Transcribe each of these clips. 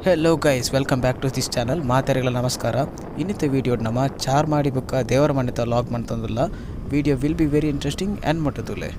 Hello guys, welcome back to this channel. ಮಾತೆರೆಗಳ ನಮಸ್ಕಾರ. ಇನ್ನಿತ video ನಮ್ಮ ಚಾರ್ಮಾಡಿ ಬುಕ್ಕ ದೇವರ ಮನೆತ ಲಾಗ್ ಮಾಡ್ತಂದಿಲ್ಲ. Video will be very interesting and ಮೊಟ್ಟದುಲೆ.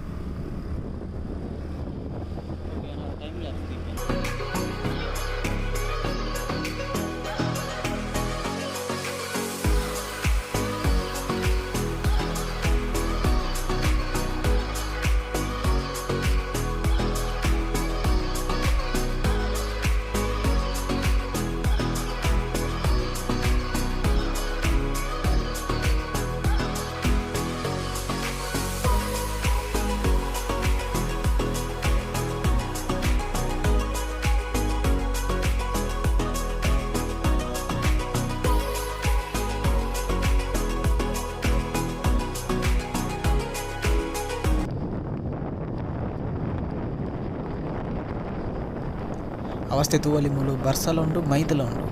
ಅವಸ್ಥೆ ತೂವಲಿ ಮೂಲು ಬರ್ಸಲ ಉಂಡು, ಮೈದಲ ಉಂಡು.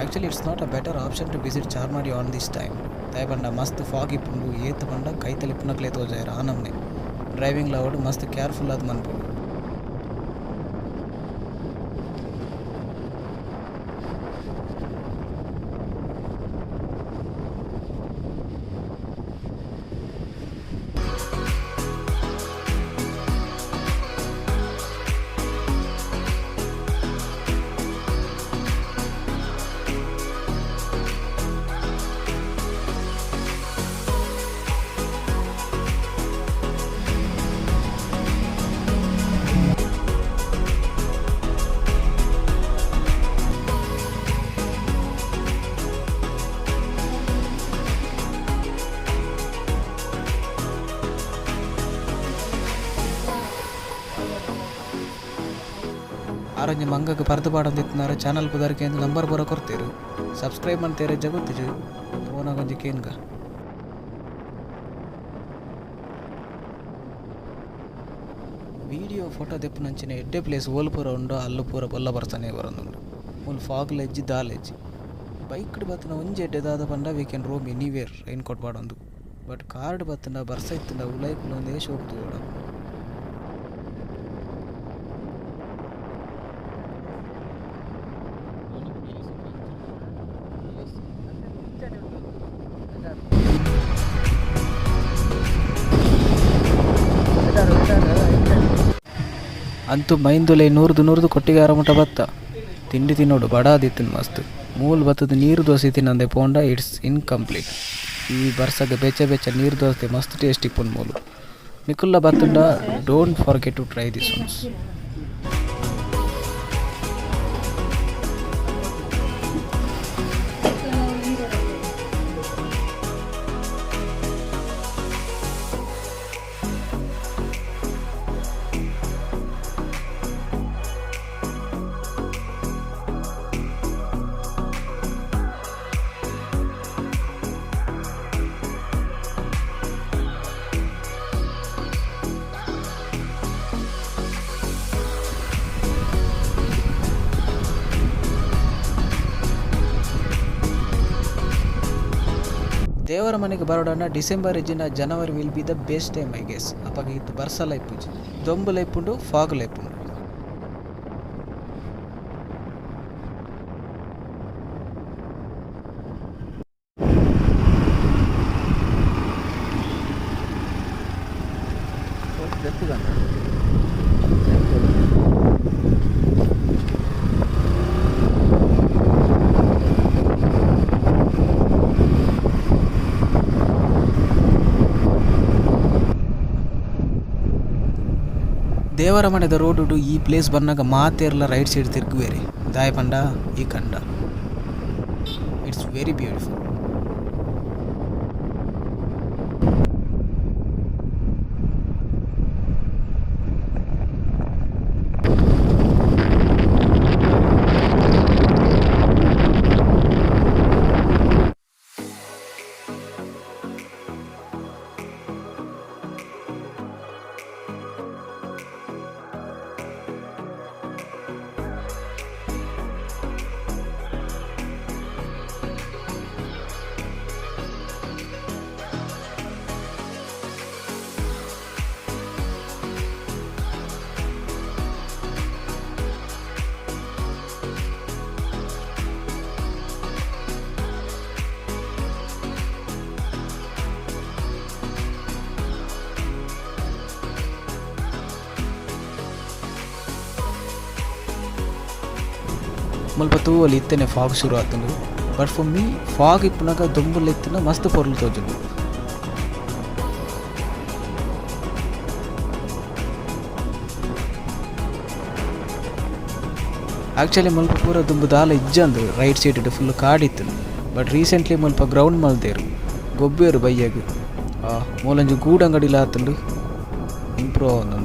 Actually it's not a better option to visit Charmadi on this time. ದಾಯೆ ಮಸ್ತ್ ಫಾಗ್ ಇಪ್ಪುಂಡು. ಏತ್ ಪಂಡ ಕೈತಲ್ ಇಪ್ಪುನಕ್ಲೆ ತೋಜಾಯೆರ್ ಆನಮ್ನೆ. ಡ್ರೈವಿಂಗ್ ಲಾವಡ್ ಮಸ್ತ್ ಕೇರ್ಫುಲ್ ಆದ್ ಮನ್ಪೊಡು. ಆರೊಂಜಿ ಮಂಗಗ್ ಪರ್ದು ಪಾಡೊಂದಿತ್ತಿನಾರ್. ಚಾನಲ್ ಪುದರ್ಕೆ ನಂಬರ್ ಪೂರ ಕೊರ್ತೆರ್. ಸಬ್ಸ್ಕ್ರೈಬ್ ಮಂತೇರೆ ಜಗೊತ್ತಿಜು ಪೋನಾಗ ಒಂಜಿ ಕೇನ್ಗ. ವೀಡಿಯೋ ಫೋಟೋ ದೆಪ್ಪುನಂಚಿನ ಎಡ್ಡೆ ಪ್ಲೇಸ್ ಓಲು ಪೂರ ಉಂಡು, ಅಲ್ಲು ಪೂರ ಬೊಲ್ಲ ಬರ್ಸನೆ ಬರೊಂದುಂಡು. ಮೂಲು ಫಾಗ್ ಲೆಜ್ಜಿ ದಾಲೆಜ್ಜಿ. ಬೈಕ್ಡ್ ಬತ್ತಿನ ಒಂಜಿ ಎಡ್ಡೆ ದಾದ ಪಂಡ, we can roam anywhere rain coat ಪಾಡೊಂದು. ಬಟ್ ಕಾರ್ಡ್ ಬತ್ತುಂಡ ಬರ್ಸ ಇತ್ತುಂಡ ಉಲಾಯಿ ಕುಲ್ಲೊಂದೇ ಶೋಕು ತೂವೊಡು. ಅಂತೂ ಮೈಂದುಲೆ ನೂರ್ದು ನೂರ್ದು ಕೊಟ್ಟಿಗಾರ ಮುಟ ಬತ್ತ. ತಿಂಡಿ ತಿನ್ನೋಡು ಬಡಾದಿತ್ತಿನ ಮಸ್ತ್. ಮೂಲು ಬತ್ತದ ನೀರು ದೋಸೆ ತಿನ್ನಂದೆ ಪೋಂಡ it's incomplete. ಈ ಬರ್ಸಗ ಬೆಚ್ಚ ಬೆಚ್ಚ ನೀರು ದೋಸೆ ಮಸ್ತ್ ಟೇಸ್ಟ್ ಇಪ್ಪುಂಡು ಮೂಲು. ನಿಕುಲ್ಲ ಬತ್ತುಂಡ don't forget to try this ones. ದೇವರ ಮನೆಗೆ ಬರೋಡನ್ನ December ಇಜ್ಜಿಂಡ January will be the best time, I guess. ಅಪಗ ಇತ್ತು ಬರ್ಸಲ ಇಪ್ಪುಜಿ, ದೊಂಬುಲ ಇಪ್ಪುಂಡು, ಫಾಗುಲ ಇಪ್ಪುಂಡು. ದೇವರ ಮನೆದ ರೋಡುಡು ಈ ಪ್ಲೇಸ್ ಬನ್ನಗ ಮಾತೆರ್ಲ ರೈಟ್ ಸೈಡ್ ತಿರ್ಗುವೇರಿ. ದಾಯೆ ಪಂಡ ಈ ಕಂಡ it's very beautiful. ಮುಲ್ಪ ತೂವೊಲಿ ಇತ್ತೆನೆ ಫಾಗ್ ಶುರು ಆತುಂಡು. ಬಟ್ ಫಾರ್ ಮೀ ಫಾಗ್ ಇಪ್ಪುನಗ ದೊಂಬುಲ ಇತ್ತಿನ ಮಸ್ತ್ ಪೊರ್ಲು ತೋಜುಂಡು. ಆಕ್ಚುಲಿ ಮುಲ್ಪ ಪೂರ ದುಂಬು ದಾಲ ಇಜ್ಜಂದ್, ರೈಟ್ ಸೈಡ್ ಫುಲ್ ಕಾಡ್ ಇತ್ತುಂಡು. ಬಟ್ ರೀಸೆಂಟ್ಲಿ ಮುಲ್ಪ ಗ್ರೌಂಡ್ ಮಲ್ದೆರ್, ಗೊಬ್ಬೇರ್ ಬಯ್ಯಗ್. ಮೂಲೊಂಜಿ ಗೂಡು ಅಂಗಡಿಲ ಆತುಂಡು, ಇಂಪ್ರೂವ್ ಆವೊಂದುಂಡು.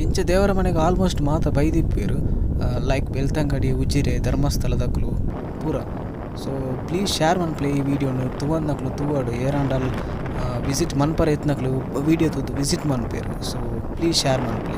ಇಂಚ ದೇವರ ಮನೆಗೆ ಆಲ್ಮೋಸ್ಟ್ ಮಾತ ಬೈದಿಪ್ಪೆರ್, ಲೈಕ್ ಬೆಳ್ತಂಗಡಿ, ಉಜಿರೆ, ಧರ್ಮಸ್ಥಳದಕುಲು ಪೂರ. ಸೊ ಪ್ಲೀಸ್ ಶೇರ್ ಮನ್ಪುಲೆ ಈ ವಿಡಿಯೋನು. ತೂವಂದಿನಕುಲು ತೂವಡ್. ಏರಾಂಡಲ್ ವಿಸಿಟ್ ಮನ್ಪರೆ ಇತ್ತಿನಕುಲು ವಿಡಿಯೋ ತೂದು ವಿಸಿಟ್ ಮನ್ಪೆರ್. ಸೊ ಪ್ಲೀಸ್ ಶೇರ್ ಮನ್ಪುಲೆ.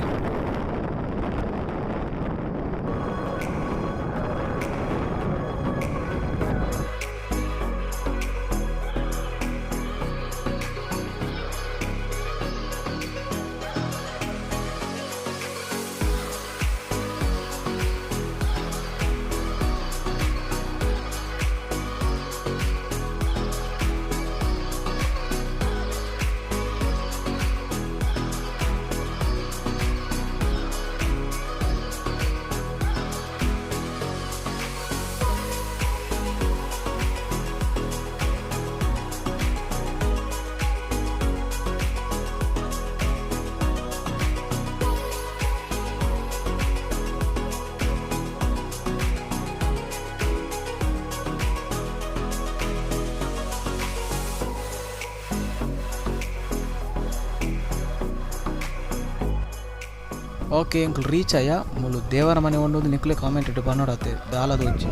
ಓಕೆ, ಎಂಕುಲು ರೀಚ್ ಆಯ. ಮೂಲು ದೇವರ ಮನೆ ಉಂಡು. ನಿಕ್ಲೆ ಕಾಮೆಂಟ್ ಇಟ್ಟು ಪನೊಡಾತೆ, ದಾಲದ ಒಂಜಿ.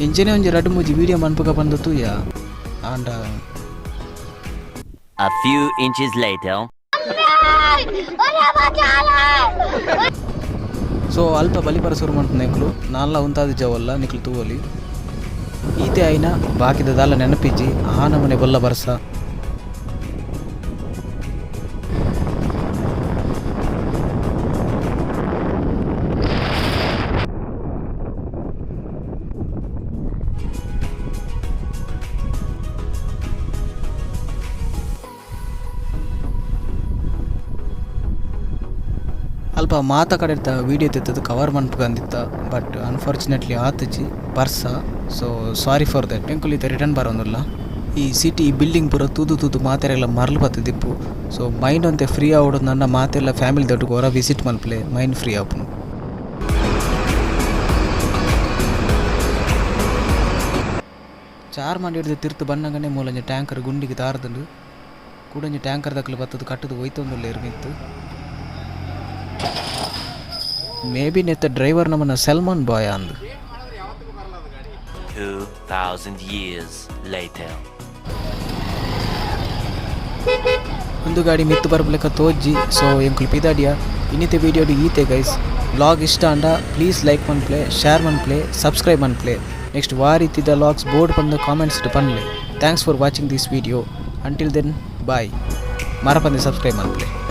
ಇಂಚನೆ ಒಂಜಿ ರಡ್ಡ್ ಮೂಜಿ ವಿಡಿಯೋ ಮನ್ಪುಗ ಪಂದ್ ತೂಯ ಆಂಡ. A few inches later. So ಅಲ್ಪ ಬಲಿಪರ ಶುರು ಮನ್ಪುನ ಎಂಕುಲು ನಾಲ್ಲ ಉಂತಾದಿ ಜವಲ್ಲ, ನಿಕ್ಲು ತೂವೊಲಿ. ಈತೆ ಆಯಿನ ಬಾಕಿದ ದಾಲ ನೆನಪಿಜ್ಜಿ. ಆ ನಮೂನೆ ಬೊಲ್ಲ ಬರ್ಸ. ಅಲ್ಪ ಮಾತ ಕಡೆತ ವೀಡಿಯೋ ತೆತ್ತದು ಕವರ್ ಮನ್ಪುಗಂದಿತ್ತ, ಬಟ್ ಅನ್ಫಾರ್ಚುನೇಟ್ಲಿ ಆತುಜಿ ಬರ್ಸ. So sorry for that. ಎಂಕುಲು ಇತ್ತೆ ರಿಟರ್ನ್ ಬರೋಂದುಲ್ಲ. ಈ ಸಿಟಿ ಬಿಲ್ಡಿಂಗ್ ಪೂರ ತೂದು ತೂದು ಮಾತೆರೆಗ್ಲ ಮರ್ಲ್ ಬತ್ತುದಿಪ್ಪು. ಸೊ ಮೈಂಡ್ ಒಂತೆ ಫ್ರೀ ಆವೊಡು ನನ್ನ ಮಾತೆರ್ಲ ಫ್ಯಾಮಿಲಿ ದೊಟ್ಟುಗು ಒರ ವಿಸಿಟ್ ಮನ್ಪುಲೆ, ಮೈಂಡ್ ಫ್ರೀ ಆಪುಂಡು. ಚಾರ್ಮಾಡಿ ಹಿಡ್ದು ತಿರ್ತು ಬನ್ನಗನೆ ಮೂಲೊಂಜಿ ಟ್ಯಾಂಕರ್ ಗುಂಡಿಗೆ ತಾರ್ದುಂಡು. ಕುಡೊಂಜಿ ಟ್ಯಾಂಕರ್ ದಕುಲು ಬತ್ತುದು ಕಟ್ಟುದು ಒಯ್ತೊಂದುಲ್ಲೆರ್ ಮಿತ್ತ್. ಮೇ ಬಿ ನೆತ್ತ ಡ್ರೈವರ್ ನಮನ ಸಲ್ಮಾನ್ ಬಾಯ್ ಅಂದ್. 2,000 years later. ಒಂದು ಗಾಡಿ ಮಿತ್ತು ಬರ್ಪುಲೆಕ ತೋಜ್ಜಿ. ಸೊ ಎಂಕುಲು ಪಿದಾಡಿಯ. ಇನ್ನಿತೆ ವಿಡಿಯೋಡು ಈತೆ ಗೈಸ್. ವ್ಲಾಗ್ ಇಷ್ಟ ಆಂಡ ಪ್ಲೀಸ್ ಲೈಕ್ ಮನ್ಪುಲೆ, ಶೇರ್ ಮನ್ಪುಲೆ, ಸಬ್ಸ್ಕ್ರೈಬ್ ಮನ್ಪುಲೆ. ನೆಕ್ಸ್ಟ್ ವಾ ರೀತಿದ ವ್ಲಾಗ್ಸ್ ಬೋಡು ಪಂದ್ ಕಾಮೆಂಟ್ಸ್ ಪನ್ಲೆ. Thanks for watching this video. Until then, bye. ಮರಪಂದೆ subscribe ಮನ್ಪುಲೆ.